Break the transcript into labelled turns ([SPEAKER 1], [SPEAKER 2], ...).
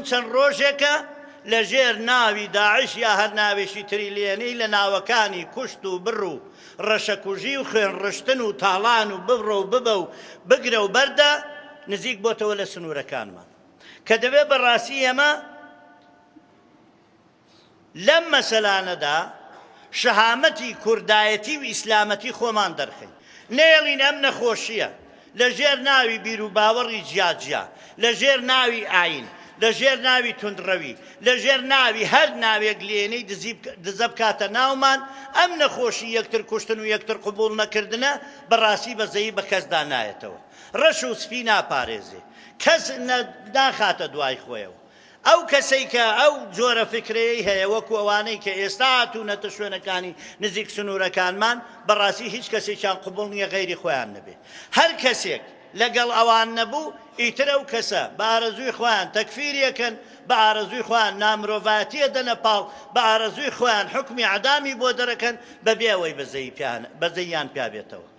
[SPEAKER 1] چەند ڕۆژێکە لە ژێر ناوی داعش یا هەر ناوێکی تری لێنەی لە ناوەکانی کوشت و بڕ و ڕەشەکوژی و خوێن ڕشتن و تاڵان و ببڕە و ببە و بگرە و بەردە نزیک بۆتەوە لە سنوورەکانمان کە دەبێت بەڕاستی ئێمە لەم مەسەلانەدا شەهامەتی کوردایەتی و ئیسلامەتی خۆمان دەرخەین. نەیەڵین ئەم نەخۆشییە لە ژێر ناوی بیروباوەڕی جیاجیا، لە ژێر ناوی ئایین، لە ژێر ناوی توندڕەوی، لە ژێر ناوی هەر ناوێک لێنەی دزە بکاتە ناومان، ئەم نەخۆشی یەکتر کوشتن و یەکتر قبوڵ نەکردنە بەڕاستی بەزەیی بە کەسدا نایەتەوە. ڕەش و سپی ناپارێزێ. کەس ناخاتە دوای خۆیەوە. ئەو کەسەی کە ئەو جۆرە فکرەیەی هەیە وەکو ئەوانەی کە ئێستا هاتوونەتە شوێنەکانی نزیک سنوورەکانمان، بەڕاستی هیچ کەسێکیان قبوڵ نییە غەیری خۆیان نەبێ. هەر کەسێک لەگەڵ ئەوان نەبوو، ئیتر ئەو کەسە بە ئارەزووی خۆیان تەکفیری ئەکەن، بە ئارەزووی خۆیان نامرۆڤایەتی ئەدەنە پاڵ، بە ئارەزووی خۆیان حوکمی ئیعدامی بۆ دەرەکەن بەبێ ئەوەی بەزەییان پیا بێتەوە.